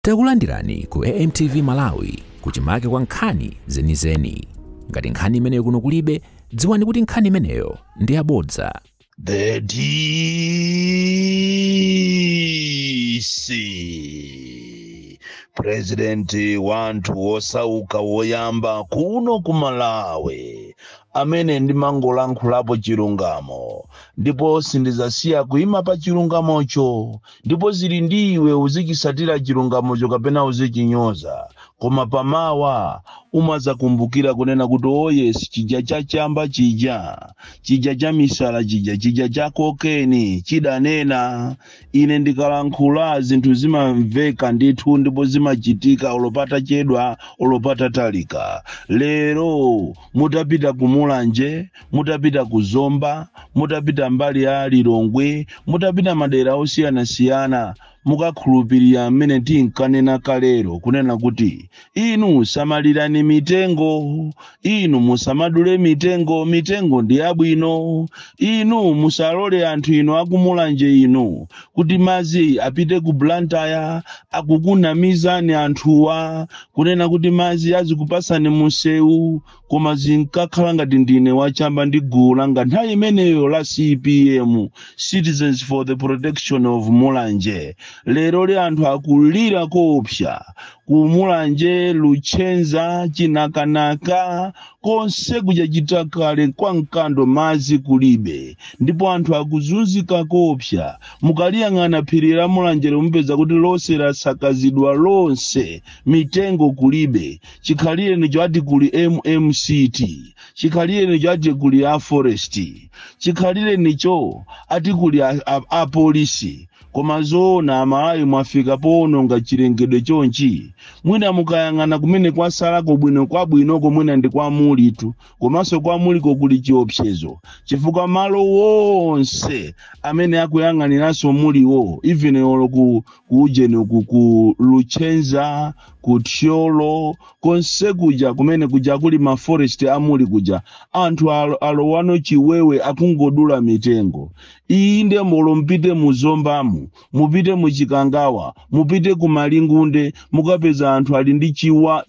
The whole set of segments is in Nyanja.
Takulandirani ku AMTV Malawi, kuchimake kwa nkhani zenizeni. Ngati nkhani imeneyo kuno kulibe, dziwani kuti nkhani imeneyo ndi yabodza. The DC President wanthu wosauka woyamba kuno ku Malawi amene ndimangolankhulapo chilungamo, ndipo sindizasiya kuyima pa chilungamocho, ndipo zili ndi iwe uzichisatira chilungamocho kapena uzichinyoza, koma pamawa umazakumbukira kunena kuti, "Oh yes, chija cha chamba chija, chija cha misala chija, chija cha kokeni chidanena." Ine ndikalankhula zinthu zimamveka ndithu ndipo zimachitika, olopata chedwa olopata talika. Lero mutapita ku Mulanje, mutapita ku Zomba, mutapita mbali ya Lilongwe, mutapita madera osiyanasiyana, mukakhulupirira mmene tinkanena kalero kunena kuti inu samalirani mitengo, inu musamadule mitengo, mitengo ndi yabwino, inu musalole anthu inu akumulanje inu kuti madzi apite ku Blantyre. Akukunamizani anthuwa kunena kuti madzi azikupasani munsewu, koma zinkakhala ngati ndine wachamba ndi gulu langa nthawi imeneyo la CPM, Citizens for the Protection of Mulanje. Lero li anthu akulira koopsa ku Mulanje, Luchenza, Chinakanaka, konse kuchachita kale kwa Mkando, madzi kulibe ndipo anthu akuzunzika koopsa. Mukaliyang'ana phiri la Mulanje, mupeza kuti lonse lasakazidwa lonse, mitengo kulibe. Chikhalire nicho ati kuli MMCT, chikhalire nicho ati kuli a forest, chikhalire nicho ati kuli apolisi. Koma zoona, Amalawi mwafika powononga chilengedwe chonchi? Mwina mukayang'ana kumene kwasalako bwino kwabwinoko, mwina ndi kwa mulitu, komanso kwa muliko kuli chiopsezo, chifukwa malo wonse amene akuyang'aniranso muliwo, even olo ku ujeni ku Luchenza, ku Thyolo, konse kuja kumene kuja kuli ma forest amuli kuja, anthu alowano chiwewe, akungodula mitengo iyi. Ndiye molo mpite muZombamu, mupite muChikangawa, mupite ku Malingunde, mukapeza anthu ali ndi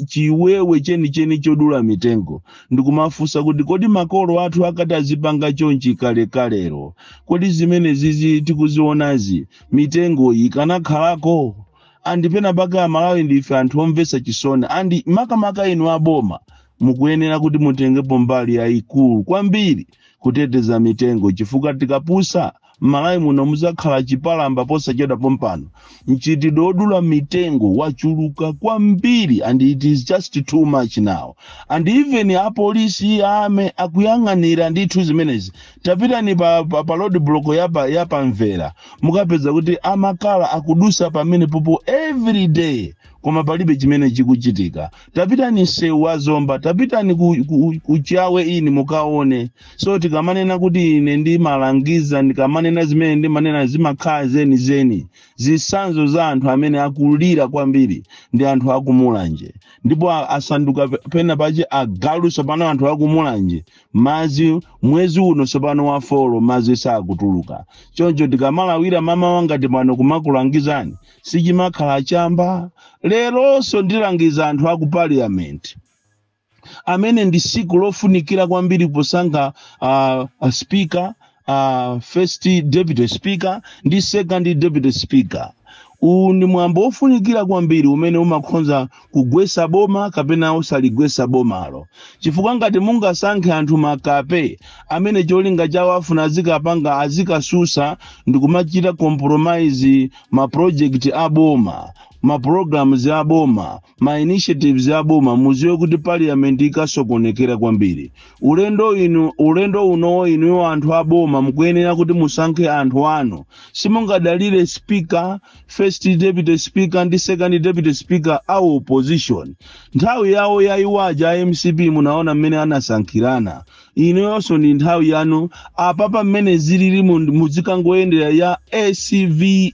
chiwewe chenicheni chodula mitengo. Ndikumafunsa kuti kodi makolo athu akati azipanga chonchi kalekalero, kodi zimene zizi tikuzionazi, mitengo iyi ikanakhalako? Andipena paka Amalawi ndife anthu omvetsa chisoni, andi makamaka inu aboma mukuyenera kuti mutengepo mbali yayikulu kwambiri kuteteza mitengo, chifukwa tikapusa m'Malawi muno muzakhala chipalamba posachedwa pompano. Mchitidwe wodula mitengo wachuluka kwambiri and it is just too much now, and even apolisi ame akuyang'anira ndithu zimenezi. Tapitani pa road block yapamvera, mukapeza kuti amakala akudusa pamene popo every day, koma palibe chimene chikuchitika. Tapitani msewu wa Zomba, tapitani ku Chawe ini mukaone. So tikamanena kuti ine ndimalangiza, ndikamanena zimene ndimanena zimakhala zenizeni. Zitsanzo za anthu amene akulira kwambiri ndi anthu akumulanje, ndipo asanduka pena pache agalu sopano anthu akumulanje. Madzi mwezi uno sopano wa four, madzi sakutuluka. Choncho tikamalawira mama wangati pano kumakulangizani, sichimakhala chamba. Leronso ndilangiza anthu aku parliament amene ndi siku lofunikira kwambiri posankha speaker, first deputy speaker ndi second deputy speaker. Uwu ndi mwambo wofunikira kwambiri umene umakhonza kugwesa boma kapena usaligwesa bomalo, chifukwa ngati mungasankhe anthu makape amene cholinga chawo afuna azikapanga, azikasusa ndi kumachita compromise ma project a boma, ma programs a boma, ma initiatives a boma, muziwe kuti parliament ikasokonekera kwambiri ulendo inu. Ulendo unowo inuyo anthu a boma mukuyenera kuti musankhe anthu anu. Simungadalire speaker, first deputy speaker ndi second deputy speaker a opposition. Nthawi yawo yayiwaja a MCP munaona mmene anasankhirana. Inuyonso ndi nthawi yanu. Apapa mmene zilili, muzikangoyendera ya ACVE.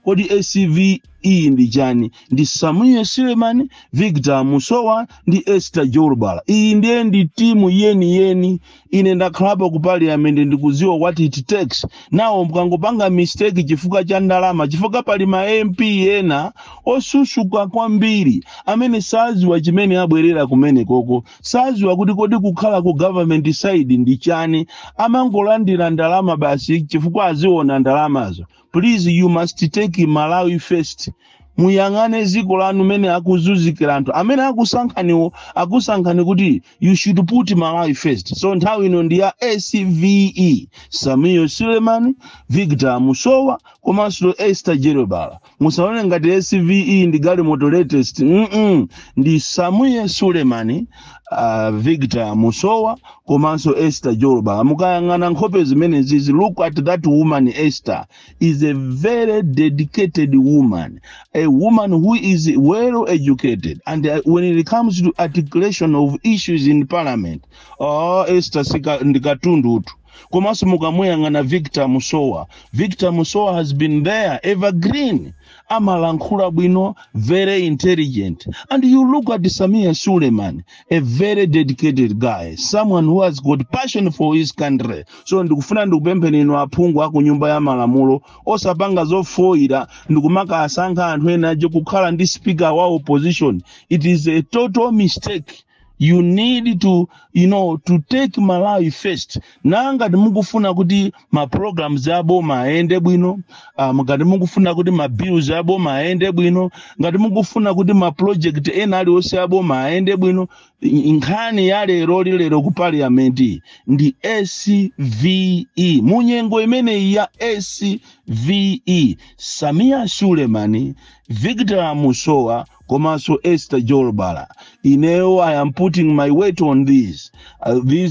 Kodi ACVE Iyi ndi chani? Ndi Sameer Suleman, Victor Musowa ndi Esther Jolobala. Iyi ndiye ndi timu yeni yeni. Ine ndakhalapo ku parliament, ndikudziwa what it takes. Nawo mukangopanga mistake chifukwa cha ndalama, chifukwa pali ma MP ena osusuka kwambiri amene saziwa chimene abwerera kumene koko, saziwa kuti kodi kukhala ku government side ndi chani. Amangolandira ndalama basi chifukwa aziona ndalamazo. Please, you must take Malawi first. Muyang'ane dziko lanu mene akuzunzikira anthu amene akusankhaniwo, akusankhani kuti you should put Malawi first. So nthawi ino ndi ya SVE, Sameer Suleman, Victor Musowa komanso Esther Jolobala. Musaone ngati SVE ndi galimoto latest. Ndi Sameer Suleman, Victor Musowa komanso Esther Jolobala. Mukayang'ana nkhope zimene zizi, look at that woman. Esther is a very dedicated woman, a woman who is well educated, and when it comes to articulation of issues in parliament, oh, Esther sika ndi katundutu. Komanso mukamuyang'ana Victor Musowa, Victor Musowa has been there, evergreen, amalankhula bwino, very intelligent. And you look at Sameer Suleman, a very dedicated guy, someone who has got passion for his country. So ndikufuna ndikupempheni inu aphungu aku Nyumba ya Malamulo, osapanga zofoyira ndikumaka asankha anthu ena aje kukhala ndi speaker wa opposition. It is a total mistake. You need to you know to take Malawi first. Nangati mukufuna kuti ma programs aboma ayende bwino, ngati mukufuna kuti ma bills aboma ayende bwino, ngati mukufuna kuti ma project ena aliwonse aboma ayende bwino, nkhani ya lero lilero ku parliament ndi SVE. Munyengo imeneyi ya SVE, Sameer Suleman, Victor Musowa komanso Esther Jolobala. Ineyo I am putting my weight on these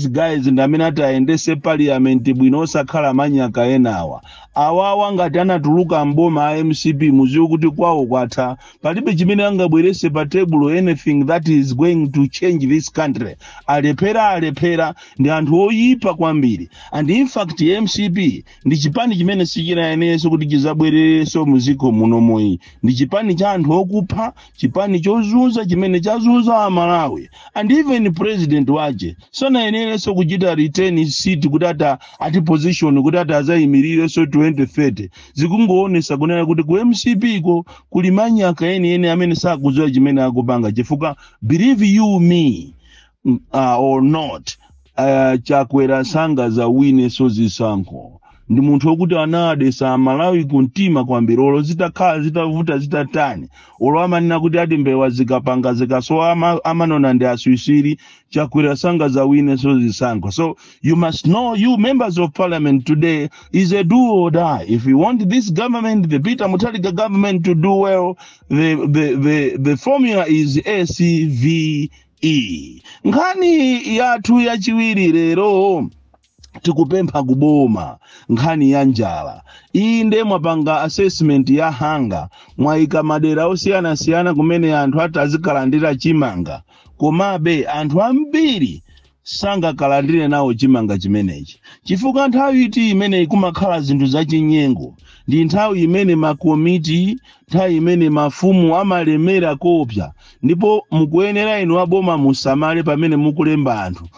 guys ndi amene ati ayendese parliament bwino, osakhala manyaka enawa awawa. Ngati anatuluka mboma a MCP, muziwe kuti kwawo kwatha. Palibe chimene angabwerese pa table, anything that is going to change this country. Alephera, alephera, ndi anthu oyipa kwambiri. And in fact, MCP ndi chipani chimene sichinayenerenso kuti chizabwererenso muziko muno moyi. Ndi chipani cha anthu okupha, chipani chozunza chimene chazunza Amalawi. And even president wache sanayenerenso kuchita retain seat kuti ata ati position kuti ati azayimirirenso 2030. Zikungoonesa kunena kuti ku MCP ko kuli manyaka enieni amene sakudziwa chimene akupanga, chifukwa believe you me or not, Chakwera sangazawinenso zisankho. Ndi munthu wokuti anadesa Amalawi kumtima kwambiri. Olo zitakhala zitavuta zitatani, olo amanena kuti ati mbewa zikapanga zikasowa amanona ndi aswiswiri, Chakwera sangazawinenso zisankho. So you must know, you members of parliament, today is a do or die. If you want this government, the Peter Mutharika government, to do well, the formula is SVE. Nkhani yathu yachiwiri lero, tikupempha kuboma nkhani ya njala. Iyi nde mwapanga assessment ya hunger, mwayika madera osiyanasiyana kumene anthu ati azikalandira chimanga, komabe anthu ambiri sangakalandire nawo chimanga chimenechi, chifukwa nthawi iti imene kumakhala zinthu zachinyengo ndi nthawi imene makomiti, nthawi imene mafumu amalemera kopsa. Ndipo mukuyenera inu aboma musamale pamene mukulemba anthu,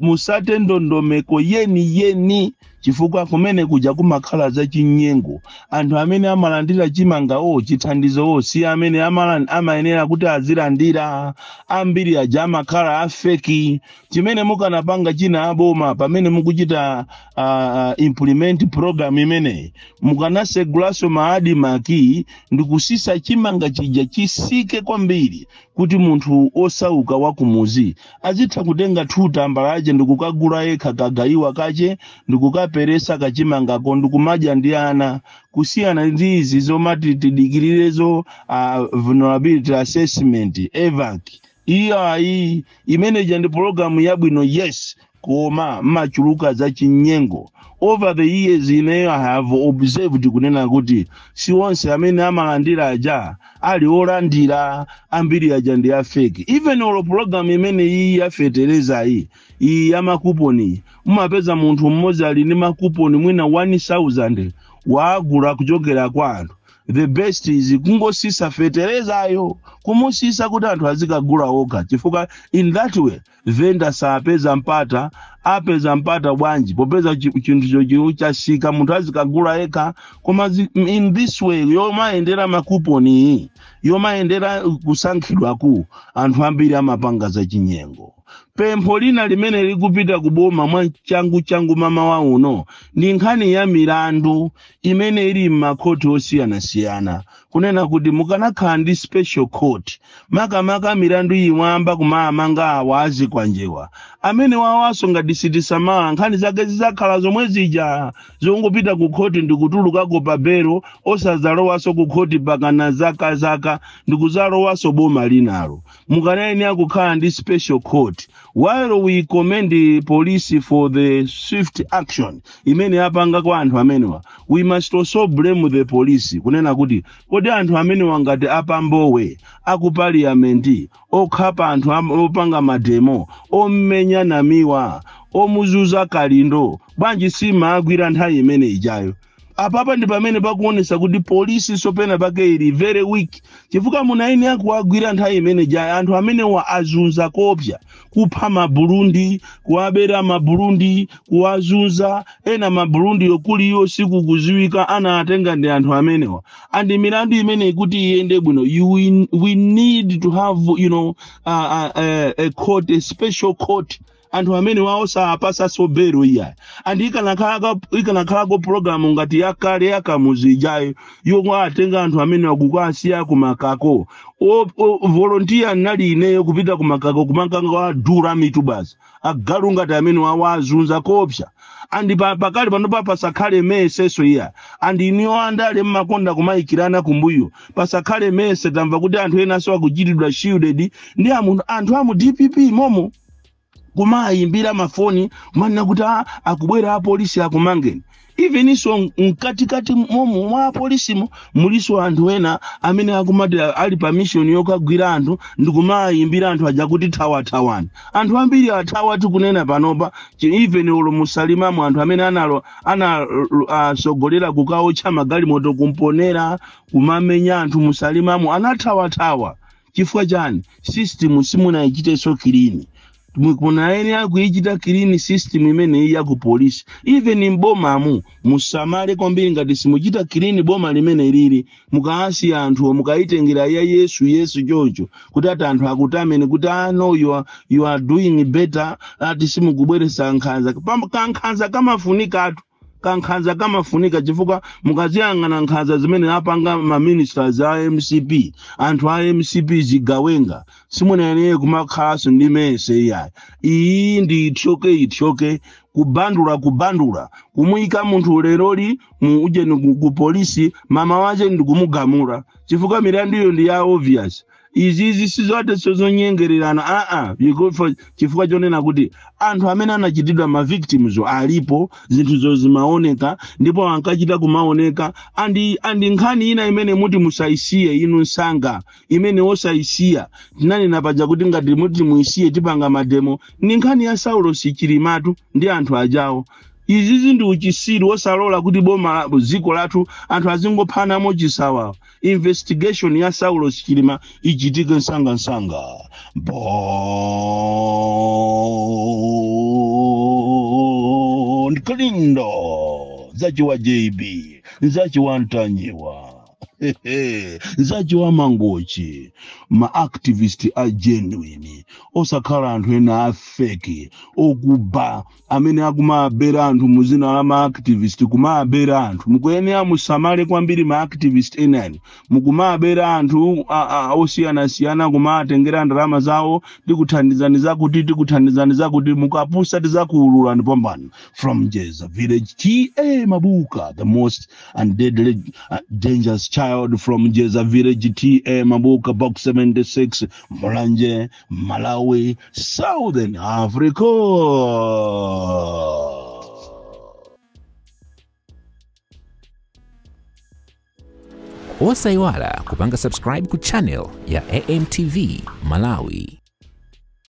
musate ndondomeko yeni yeni, chifukwa kumene kuja kumakhala zachinyengo. Anthu amene amalandira chimangawo, chithandizowo, si amene amayenera kuti azilandira. Ambiri aja amakhala a fake. Chimene mukanapanga china aboma, pamene mukuchita implement program imeneyi, mukanasegulaso ma ADMARC ndi kusisa chimanga chija chisike kwambiri, kuti munthu osauka wa kumuzi azitha kutenga thuta mbalache ndikukagula yekha kagayiwa kache ndikukaperesa kachimangako ndikumadya ndi ana, kusiyana ndi izi zomati tidikirirezo vulnerability assessment, EVAC. Iyayi, imeneja ndi pologalamu yabwino, yes, koma mmachuluka za chinyengo. Over the years ineyo I have observed kunena kuti si onse amene amalandira aja ali olandira. Ambiri aja ndi a fake. Even olo pologalamu imene iyi yafetereza, iyi yamakuponi, mumapeza munthu mmodzi ali ndi makuponi mwina 1000, waagula kuchokera kwa anthu. The best is kungosisa feterezayo, kumusisa kuti anthu azikagula okha, chifukwa in that way venda sapeza mpata. Apeza mpata bwanji popeza chinthucho chasika? Munthu azikagula yekha. Koma in this way yomayendera makuponi, yomayendera kusankhidwaku, anthu ambiri amapanga zachinyengo. Pempho lina limene likupita kuboma mwa changu changu mamawa uno ndi nkhani ya milandu imene ili m'makhoti osiyanasiyana, kunena kuti mukanakhala ndi special court, makamaka milandu imwamba kumamanga awa azikwanjewa amene wawaso. Ngati sitisamala, nkhani zake zizakhala zomwe zija zongopita ku khoti ndikutulukako pa belo, osazalowaso ku khoti pakana zaka zaka, ndikuzalowaso boma linalo. Mukanayenera kukhala ndi special court. While we commend the police for the swift action imene apanga kwa anthu amenewa, we must also blame the police, kunena kuti kodi anthu amenewa ngati apambowe aku parliament, okhapa anthu, opanga mademo, omenya Namiwa, omuzuza Kalindo, bwanji simagwira nthawi imene ijayo? Apapa ndi pamene pakuonesa kuti polisi sopena pake ili very weak, chifukwa munayenera kuwagwira nthawi imene ijayo. Anthu amenewa azunza kopsa, kupha Maburundi, kuwabera Maburundi, kuwazunza ena. Maburundi yokuliyo sikukuziwika anawatenga ndi anthu amenewa. And milandu imene ikuti iyende bwino, we need to have a court, a special court. Anthu amene wawo sapasa belo iya. And ikanakhalako program ngati yakale yakamuzi ijayo yomwe atenga anthu amene akukasiya kumakako, volunteer nali ineyo kupita kumakako kumakako adura mitu basi agalu ngati amene wawo azunza kopsa. And pakali panopa pasakhale meseso iya. And iniyo andale mmakonda kumayikirana kumbuyo, pasakhale mese. Tamva kuti anthu enaso akuchitidwa shielded ndi anthu amu DPP momo, kumayimbira mafoni kumanena kuti, "Ah, akubwera apolisi akumangeni." Even iso mkatikati momo mwa apolisimo muliso anthu ena amene akumati ali pa mission yokagwira anthu ndikumayimbira anthu aja kuti thawathawani. Anthu ambiri athawa tikunena panopa. Even ulo musalimamo anthu amene analo anasogolera kukaotcha magalimoto kumponera, kumamenya anthu musalimamo, anathawathawa. Chifukwa chani? System simunayichitenso clean. Munayenera kuyichita clean system imeneyi ya ku polisi. Even mbomamu musamale kwambiri. Ngati simuchita clean boma limene lili, mukaasiya anthu, mukayitengera ya Yesu Yesu choncho kuti ati anthu akutameni kuti, "Ah, no, you are doing better," ati simukubweresa nkhanza. Kankhanza kamafunikatu, kankhanza kamafunika, chifukwa mukaziyang'ana nkhanza zimene apanga ma ministers a MCP, anthu a MCP, zigawenga, simunayeneye kumakhalanso ndi mese iyayi. Iyi ndi ithyoke ithyoke, kubandula kubandula, kumuyika munthu leroli mu ujeni ku polisi, mama wache ndikumugamula, chifukwa milandu iyo ndi ya obvious. Izizi sizate sizonyengererana, aa, chifukwa chonena kuti anthu amene anachitidwa ma victims alipo, zinthuzo zimaoneka ndipo ankachita kumaoneka. And nkhani ina imene muti musayisiye inu nsanga, imene osayisiya, tinanena paja kuti ngati muti muyisiye tipanga mademo, ni nkhani ya Saulo Sichilimatu ndi anthu ajawo. Izizi ndi uchisiru osalola kuti boma dziko lathu anthu azingophanamo chisawawa. Investigation ya Saulo Chilima ichitike msangamsanga. Bon Kalindo, zachiwa JB, nzachiwa Ntanyiwa, nzachiwa Mangochi, ma activist a genuine, osakhala anthu ena a fake okuba amene akumabera anthu muzina la ma activist, kumabera anthu. Mukuyenera musamale kwambiri ma activist enani, mukumabera anthu osiyanasiyana, kumatengera ndalama zawo, tikuthandizani zakuti, tikuthandizani zakuti. Mukapusa tizakuululani pombano. From Jeza Village, TA Mabuka, the most and deadly dangerous child from Jeza Village, TA Mabuka, Box 76, Mulanje, Malawi, Southern Africa. Osayiwala kupanga subscribe ku channel ya AMTV Malawi.